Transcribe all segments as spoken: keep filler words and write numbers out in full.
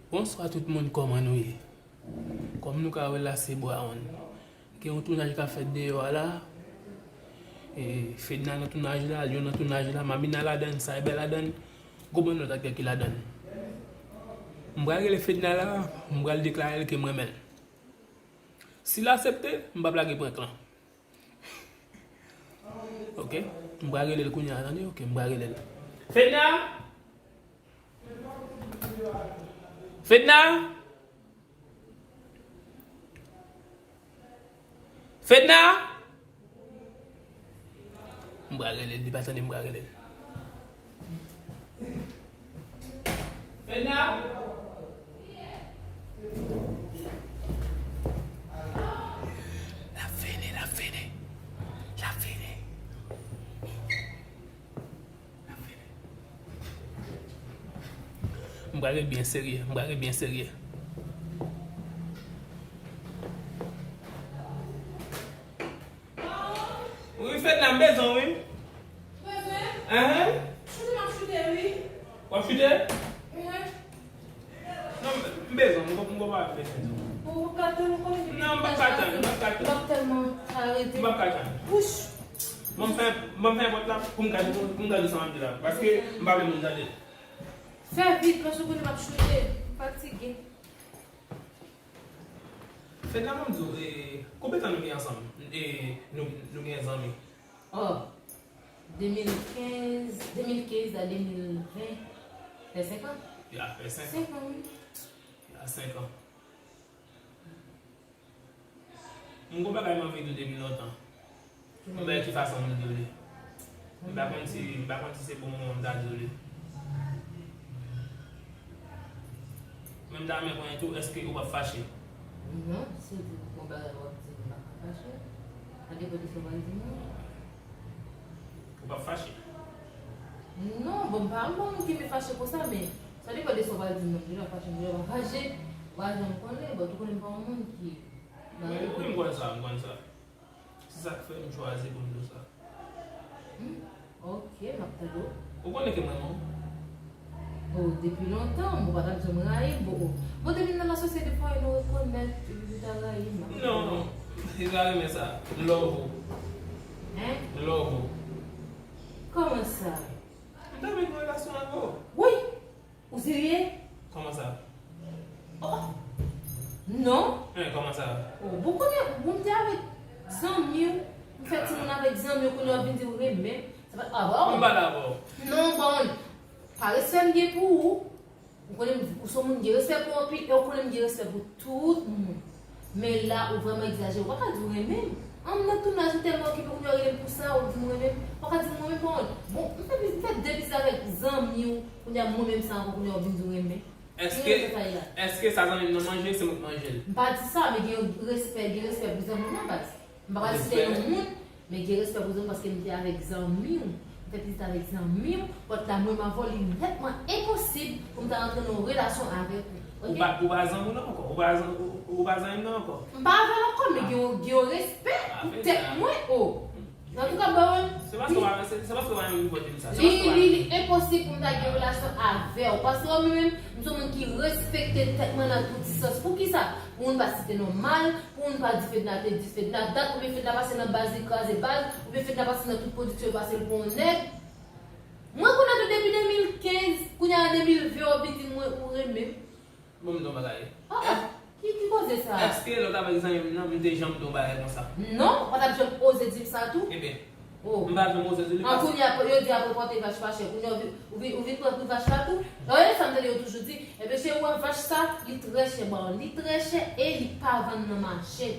Bonswa tout moun, kòman nou ye? Kòm nou ka wè la, se Brown. Gen yon tounaj k ap fèt deyò a la. E, Fedna nan tounaj la, Lyon nan tounaj la, Mamina ladann, Cyber ladann, gwo bann lòt aktè ki ladann. M pral rele Fedna la, m pral deklare l ke m renmen l. Si l aksepte, m p ap lage prank lan. Ok, m pral rele l kounye a, tande, ok, m pral rele l. Fedna! Fedna! Fedna! M pral rele l, li pa tande, m pral rele l. Fedna! L ap vini, l ap vini. L ap vini. M pral ret byen serye, m pral ret byen serye. Wi, Fedna, m bezwen w, wi. Bezwen? Enhen. Choute, m ap choute, wi. W ap choute? Enhen. Non, m bezwen, m gon, m gon bagay m bezwen di w. Ou ka tann, ou konnen depi... Non, m p ap ka tann, m p ap ka tann. M ap tèlman arete. M p ap ka tann. Wouch. Ban m fè, ban m fè pòt la pou m gade, pou m gade sa m ap di la. Paske m pa vle moun tande. Fè vit, paske ou konnen m ap choute, m fatige. Fedna, ban m di w, e, konbyen tan nou gen ansanm? E, nou, nou gen zanmi? Oh, de mil kenz, de mil kenz a de mil ven, fè senk an. Ya, fè senk an. Senk an, wi. Ya, senk an. M gon bagay m anvi di w depi lontan. M wè ki fason m di w li. M pa konn si, m pa konn si se bon moman m ta di w li. Men m ta renmen konnen tou, èske ou p ap fache? Non, si w di m gon bagay w ap di m, m pa ka fache. Sa depann de sa w pral di m. Ou p ap fache? Non, bon, m pa yon bon moun ki renmen fache konsa, men sa depann de sa w pral di m nan. M deja fache, m deja pa fache. Ou pa janm konnen, but ou konnen m pa yon moun ki... Wi, wi, m konn sa, m konn sa. Se sa k fè m chwazi pou m di w sa. Hmm, ok, m ap tande w. Ou konnen ke m renmen w? Oh, depi lontan, bon, ou pa t ap janm rayi m, bon, oh. Bon, depi n nan lasosyete, fò nou rekonèt, ou ta rayi m, m ap tande w. Non, li pa renmen sa. Love ou. Hein? Love ou. Kòman sa? M ta vle gen relasyon avè w. Wi! Ou serye? Kòman sa? Oh! Non! Hein, kòman sa? Oh, bon, konnen, bon, m te avèk zanmi w, m fè timoun avèk zanmi w, kounye a w vin di w renmen m. Sa pa, ah, bon. M pa dakò. Non, bon, pa respè m gen pou ou. Ou konnen, ou se yon moun m gen respè pou anpil, e ou konnen m gen respè pou tout moun. Men la, ou vrèman egzajere. Ou pa ka di w renmen m. An, m nan tounaj, m tèlman okipe, kounye a w rele m pou sa, ou di m renmen m. Ou pa ka di m renmen m, bon. Bon, m fè, m fè de biznis avèk zanmi w, kounye a mwen menm sa ankò, kounye a w vin di w renmen m. Èske, èske sa zanmi m nan manje, se mwen k manje l? M pa di sa, men gen respè, gen respè pou zanmi w nan, baz. M pa pral site non moun, men gen respè pou zanmi w paske m te avèk zanmi w. M fè pitit avèk zanmi w. But la, mwen menm avè w, li nètman enposib pou m ta rantre nan yon relasyon avèk ou. Ou pa, ou pa zanmi w nan ankò. Ou pa zan-, ou, ou pa zanmi m nan ankò. M pa avè l ankò, men gen yon, gen yon respè pou tèt mwen, o. Antouka, Brown, se paske w pa, se, se paske w pa menm vin di m sa. Se paske w pa... Li, li, li enposib pou m ta gen relasyon avè w. Paske w menm, m se yon moun ki respekte tèt mwen nan tout sans. Poukisa? Pou moun pa site non mal, pou moun pa di Fedna te di Fedna dat, oubyen Fedna pase nan baz, li kraze baz, oubyen Fedna pase nan tout pwodiksyon, li pase l pou yon nèg. Mwen konnen tou depi de mil kenz, kounye a de mil ven, w ap vin di m ou renmen m. Bon, m di w yon bagay. Ah, ah. Ki, ki koze sa? Èske lè w t avèk zanmi m nan, m te janm di w yon bagay konsa? Non, ou pa t ap janm oze di m sa tou? Ebyen, oh. M pa janm oze di li. An, kounye a, yo di apre pòte vach pa chè. Kounye a, ou vin, ou vin, ou vin pran pri vach la tou. Tande sa m tande yo toujou di, ebyen, cheri, ou wè vach sa, li trè chè, bon, li trè chè e li pa vann nan mache.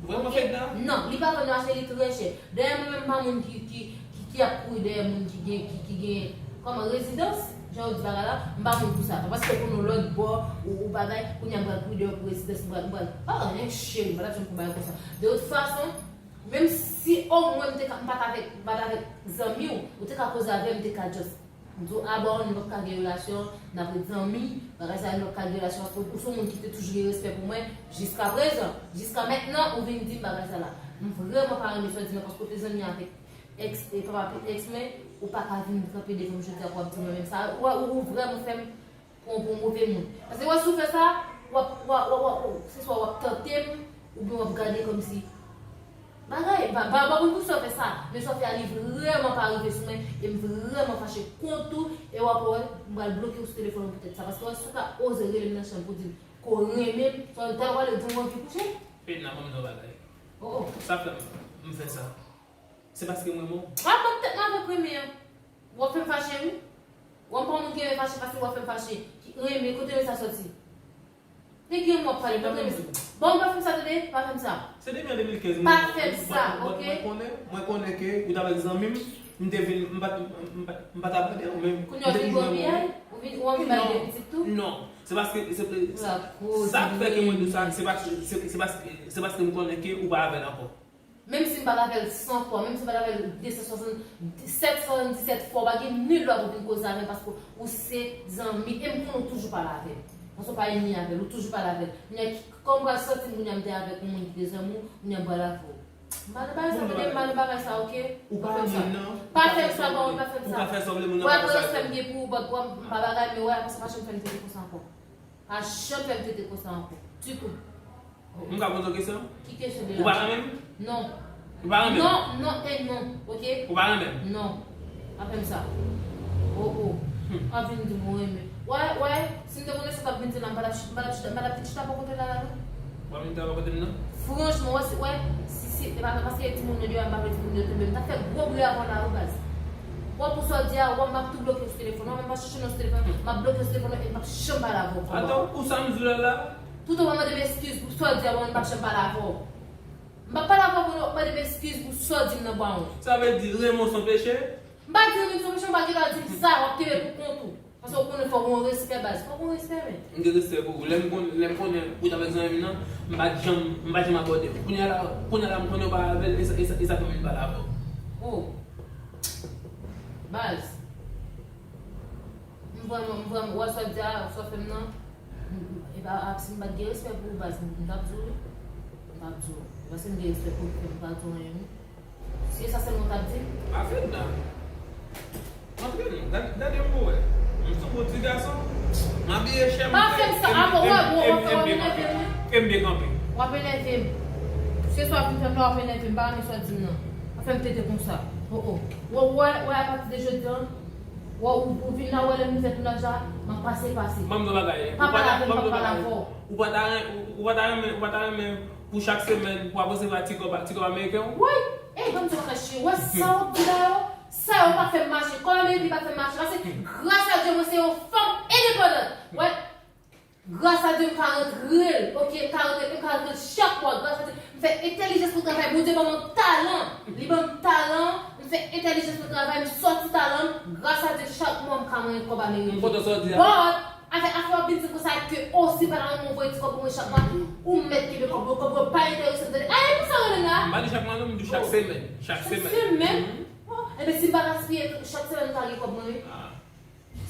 Vrèman, Fedna? Non, li pa vann nan mache, li trè chè. Dayè, mwen menm, m pa moun ki, ki, ki, ki ap kouri dèyè moun ki gen, ki, ki gen, kòman, rezidans, jan yo di bagay la, m pa moun pou sa. Paske pou nou lòt bò, ou, ou bagay, kounye a m pral kouri dèyè w pou rezidans, m pral, m pral, ah, men cheri, m pa t ap janm pou bagay konsa. De tout fason, menm si omwen m te ka, m pa t avèk, m pa t avèk zanmi w, ou te ka koze avè m, m te ka just, m di w, ah, bon, nou p ap ka gen relasyon, n ap ret zanmi, bagay sa, nou p ap ka gen relasyon, paske ou se yon moun ki te toujou gen respè pou mwen, jiska prezan, jiska mentnan, ou vin di m bagay sa la. M vrèman pa renmen sa w di m nan, paske ou te zanmi avèk Ex, e papa pi ex mwen, ou pa ka vin kanpe devan m jodi a pou w ap di mwen menm sa. Ou, ou, ou vrèman fè m, Ou, ou move moun. Paske wè si w fè sa, w ap, w ap, w ap, w ap, w ap, se swa w ap tante m, oubyen w ap gade kòmsi. Bagay, ba, ba, ba konn poukisa w fè sa, men sa w fè a li vrèman pa rive sou mwen, e m vrèman fache kont ou, e w ap wè, m pral bloke w sou telefòn ou poutèt sa, paske wè si w ta oze rele m nan chanm pou di m ke w renmen m, sa w ta pale di m w anvi kouche. Fedna, ban m di w yon bagay. Oh, oh. Sa fè m, m fè sa. Se paske m renmen w. A, ban m tèt mwen avèk renmen an. W ap fè m fache, wi. W ap pran moun ki renmen fache paske w ap fè m fache. Ki renmen, kote renmen sa soti? Nèg yo m w ap pale, pa renmen sa. Bon, pa fè m sa, tande, pa fè m sa. Se depi an de mil kenz, pa fè m sa, ok? Mwen konnen, mwen konnen ke ou t avèk zanmi m, m te vin, m pa t, m pa t, m pa t ap gade w, men m te toujou renmen w. Kounye a w vin gwo piyay? Ou vin, ou anvi bay de pitit tou? Non, se paske, se, sa k fè ke mwen di w sa, se paske, se, se paske, se paske m konnen ke ou pa avè l ankò. Menm si m pa t avè l san fwa, menm si m pa t avè l de san swasann, sèt san swasanndisèt fwa, w pa gen nil dwa pou w vin koze avè m paske ou se zanmi m. E m konnen w toujou pale avè m. Paske w pa enmi avè l, ou toujou pale avè l. Kounye a, kòm m pral santi m kounye a m te avèk yon moun ki te zanmi w, kounye a m pral avè w. M pa nan bagay sa, tande, m pa nan bagay sa, ok? Ou pa renmen m, non? Pa fè m sa, pa fè m sa. Ou ka fè sanble moun nan pa fè sa. Wè, transfè m gen pou ou, but wè, m pa bagay, men wè, apre sa, pa janm fè m tete konsa ankò. Pa janm fè m tete konsa ankò. Ditou. M ka poze w kesyon? Ki kesyon de la? Ou pa renmen m? Non. Ou pa renmen m? Non, non, e non, ok? Ou pa renmen m? Non. Pa fè m sa. Oh, oh. Hmm. Pa vin di m ou renmen. Wè, wè, si m te konnen sa w t ap vin di la, m pa t ap chita, m pa t ap chita, m pa t ap vin chita bò kote w la la, non. W ap vin chita bò kote m, non? Franchman, wè, si, wè, si, si, e pa, paske timoun yo deyò, m pa vle timoun yo tonbe, m t ap fè gwo bri avè w la, wi, baz. Wè, pou sa w di a, wè, m ap tou bloke w sou telefòn, wè, m ap chèche non sou telefòn, m ap bloke w sou telefòn, e m p ap janm pale avè w. Atò, pou sa m di w la la? Toutan w ap mande m eskiz pou sa w di a, wè, m p ap janm pale avè w. M p ap pale avè w pou w mande m eskiz pou sa w di m nan bwa w. Sa vle di renmen w se yon peche? M pa di renmen w se yon peche, m pa gen dwa di w sa, w ap kenbe pou kont ou. Paske w konnen fò w gen yon respè, baz. Fò w gen yon respè, men. M gen respè pou ou. Lè m konn, lè m konnen ou t avèk zanmi m nan, m pa t janm, m pa t janm abòde w. Kounye a la, kounye a la m konnen w pa avè l, e sa, e sa, e sa fè m vin pale avè w. Oh. Baz. M vrèman, m vrèman, wè sa w di a, sa w fè m nan. M, m, e pa, a, si m pa t gen respè pou ou, baz, m, m t ap di w wi. M t ap di w. E paske m gen respè pou ou ki fè m pa di w anyen, wi. Si e sa sèlman w t ap di m. Afè nan. Antre nou, gad-, gade m pou wè. M se yon bon ti gason. M abiye chè, m fè, m, m, m, m, m, m byen kanpe. W ap enève m. Se sa w ap vin fè m la, w ap enève m. M pa renmen sa w di m nan. W ap fè m tete konsa. Oh, oh. Wè, wè, wè, apati de jodi an, wè, ou, ou vin la, wè, lè m ouvè tou laj la, m ap pase, pase. Ban m di w bagay. Pa pale avè m, m p ap pale avè w. Ou pa ta ren-, ou, ou pa ta renmen, ou pa ta renmen pou chak semèn, pou w ap resevwa ti kòb, ti kòb ameriken w? Woy! Ey, ban m di w bagay, cheri. Wè sa w ap di la yo, sa yo pa fè m mache. Kòb ameriken pa fè m mache. Paske, gras a Dye, mwen se yon fanm endepandan. Wè, gras a Dye, m ka rantre l, oke, m ka rantre l, m ka rantre l chak mwa, gras a Dye. M fè entèlijans pou travay, Bondye ban m yon talan. Li ban m talan, m fè entèlijans pou travay, m sòti talan m, gras a Dye, chak mwa m ka manyen kòb ameriken. M kontan sa w di a. But, avèk afè w ap vin di m konsa ke, o, si m pa ta renmen w voye ti kòb pou mwen chak mwa, ou mèt kenbe kòb yo, kòb yo pa enterese m, tande. Ay, pou sa w rele m la? M pa di chak mwa non, m di chak semèn. Chak semèn? Chak semèn? Mhm. Oh, enben, si m pa gaspiye chak semèn, m ta gen kòb mwen, wi. Ah.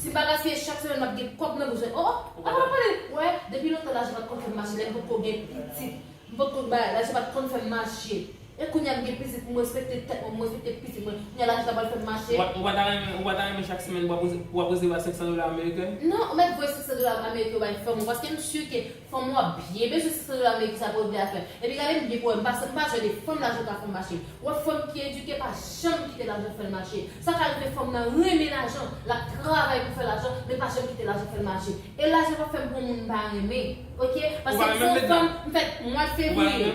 Si m pa gaspiye chak semèn, m ap gen kòb nan bouch mwen. Oh, oh, apa w ap pale? Wè, depi lontan lajan pa t konn fè m mache, lè m potko gen pitit. M potko bay, lajan pa t konn fè m mache. E kounye a m gen pitit, m respekte tèt mwen, m respekte pitit mwen. Kounye a lajan la pral fè m mache. Ou pa, ou pa ta renmen, ou pa ta renmen chak semèn pou w ap rese-, pou w ap resevwa senk san dola ameriken? Non, ou mèt voye senk san dola ameriken bay fanm ou, paske m si ke fanm ou ap byen bezwen senk san dola ameriken sa pou regle afè. Epi gade m byen pou wè, m pa, m pa jwenn de fanm lajan ka fè m mache. Wè fanm ki edike pa janm kite lajan fè l mache. Sa ka rive fanm nan renmen lajan, l ap travay pou fè lajan, men pa janm kite lajan fè l mache. E lajan p ap fè m pran moun m pa renmen, oke? Paske m se yon fanm, m fèt mwa fevriye.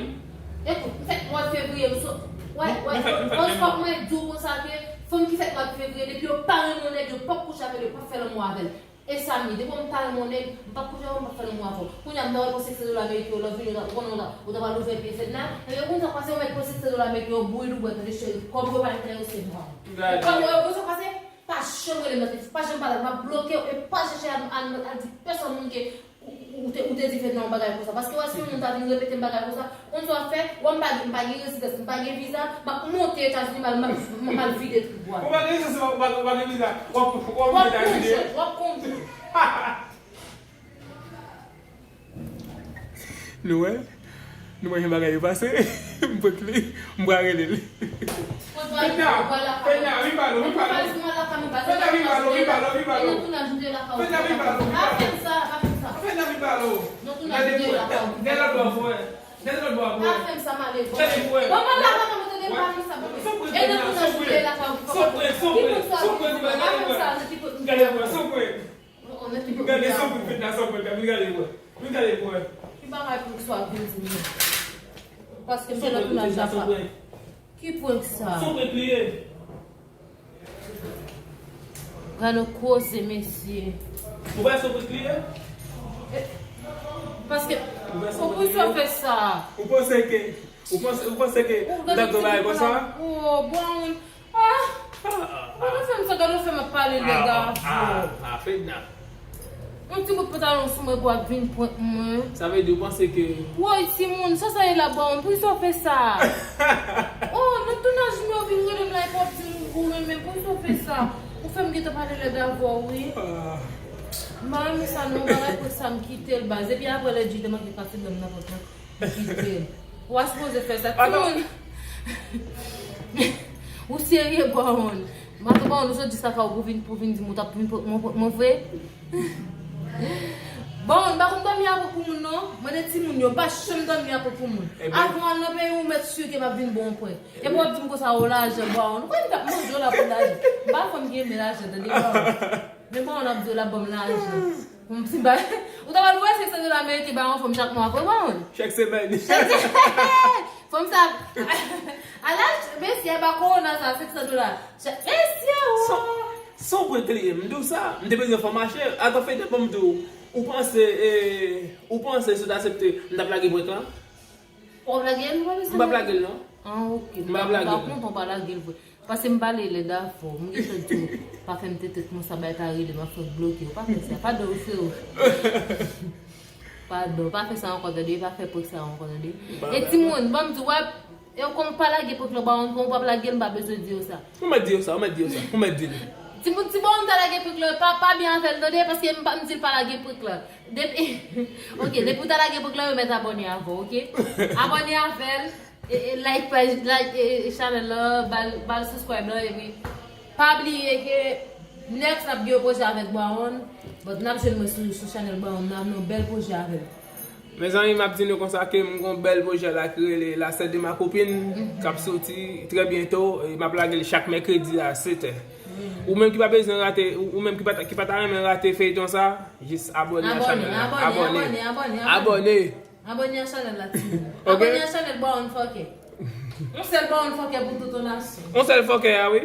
Ekout, m fèt mwa fevriye, m so, wè, wè, wè, fòk mwen di w konsa ke fanm ki fèt mwa fevriye, depi yo pa renmen yon nèg, yo p ap kouche avè l, yo p ap fè lanmou avè l. E sa m ye, depi m ta renmen yon nèg, m p ap kouche avè w, m p ap fè lanmou avè w. Kounye a m nan repons senk san dola ameriken yo, lè w vini, w ta, w ta, w ta pral ouvè pye Fedna. Ebyen, ou konn sa k pase, ou mèt pran senk san dola ameriken yo, bouyi l ou bwè, tande cheri, kòb yo pa enterese m. Kòb yo, ou konn sa k pase? Pa janm rele m nan telefòn, pa janm pale, m ap bloke w, e pa chèche al, al, al di pèsonn moun ke ou, ou, ou te, ou te di Fedna yon bagay konsa. Paske wè, si yon moun ta vin repete m bagay konsa, konn sa w ap fè, wè m pa, m pa gen rezidans, m pa gen viza, m ap monte Etazini, m al, m al, m al vide trip ou a. Ou pa gen rezidans, ou pa, ou pa gen viza, w ap, w ap monte Etazini. W ap konn. Nou wè? Nou wè jan bagay yo pase. M pot li, m pral rele l. Fedna, Fedna, vin pale, vin pale. Fè n ap vin pale, vin pale, vin pale. Fè n ap vin pale, vin pale. Fè n ap vin pale. Gade lòt bò, gade lòt bò, frè. Gade lòt bò, frè. Pa fè m sa, male. Gade, frè. Bon, mwen la, mwen, mwen, tande m pa fè sa, bon. Ede nou nan jwete la, pa fè sa. Ki moun sa, ki moun sa, ki moun sa. Gade, frè, son frè. Gade, son frè, fèt la, son frè, vin gade, frè. Vin gade, frè. Ki bagay pou sa, vin di m. Paske m te nan tounaj la, pa. Ki prank sa? Son frè, kliye. Gade yon koze, mesye. Ou wè son frè kliye? Paske, ou panse ke, ou panse, ou panse ke m t ap travay konsa? Oh, bon, ah, ou pa fè m sa, gade w fè m ap pale lè gafo. Ah, ah, Fedna. Yon ti bout pantalon sou mwen pou ap vin prank mwen. Sa vle di ou panse ke... Woy, timoun, sa sa ye la, bon, pou sa w fè sa? Oh, nan tounaj mwen, ou vin rele m la, epi w ap di m ou renmen, pou sa w fè sa? Ou fè m gentan pale lè gafo, wi. M pa renmen sa, non, bagay pou sa m kite l, baz. Epi apre lè di te manke pase dan m nan pòt la. Kite. Ou a sipoze fè sa. Timoun. Ou serye, Bawon? Mato Bawon, ou sot di sa ka ou pou vin, pou vin di m ou t ap vin pran mwen, mwen vre? Bawon, m pa konn dòmi apre pou moun, non. Mande timoun yo, m pa janm dòmi apre pou moun. Avan al nan peyi, ou mèt si ke m ap vin bon pwen. Epi w ap di m konsa, o lajan, Bawon. Ou kwè m t ap manje w la pou lajan? M pa fanm ki renmen lajan, tande, Bawon. Men Bawon ap di w l ap ban m lajan. Pou m ti bay. Ou ta pral voye senk san dola ameriken ba yon fanm chak mwa vre, Bawon? Chak semèn. Chak semèn. Fanm sa. Ala, mesye, ba kowona sa, senk san dola. Mesye, o. Son pwen kliye, m di w sa. M te bezwen fè mache. Atann, fè de bon, m di w. Ou panse, e, ou panse si w ta aksepte, m t ap lage prank lan? W ap lage l? M p ap lage l, non. Ah, ok. M p ap lage l. M pa kontan w pa lage l vre. Paske m pale lè dafò. M gentan di w, pa fè m tete konsa, bay ta rele m, ap fè w bloke. Ou pa fè sa. Padon, wi, freo. Padon, pa fè sa ankò, tande. Pa fè prank sa ankò, tande. E timoun, ban m di w, w ap, e w konn pa lage prank lan, ba w konn w p ap lage l, m pa bezwen di w sa. Ou mèt di yo sa, ou mèt di yo sa, ou mèt di l. Timoun, ti Bawon ta lage prank lan, pa, pa byen avè l, tande, paske m pa, m di l pa lage prank lan. Depi, ok, depi w ta lage prank lan, yo mèt abòne avè w, ok? Abòne avè l, e, e, like page, like, e, e, channel lan, ba l, ba l subscribe lan, epi pa bliye ke next n ap gen yon pwojè avèk Bawon, but n ap jwenn mwen sou, sou channel Bawon, n ap nan yon bèl pwojè avè l. Mezanmi, m ap di nou konsa ke m gon bèl pwojè la ki rele La Sèt de ma Copine, k ap soti trè byento, e m ap lage l chak mèkredi a sèt è. Ou menm ki pa bezwen rate, ou, ou menm ki pa ta, ki pa ta renmen rate feyton sa, jis abòne a chanèl la. Abòne, abòne, abòne, abòne. Abòne a chanèl la, timoun. Ok. Abòne a chanèl Bawon Fòkè. Yon sèl Bawon Fòkè pou tout yon nasyon. Yon sèl fòkè a, wi.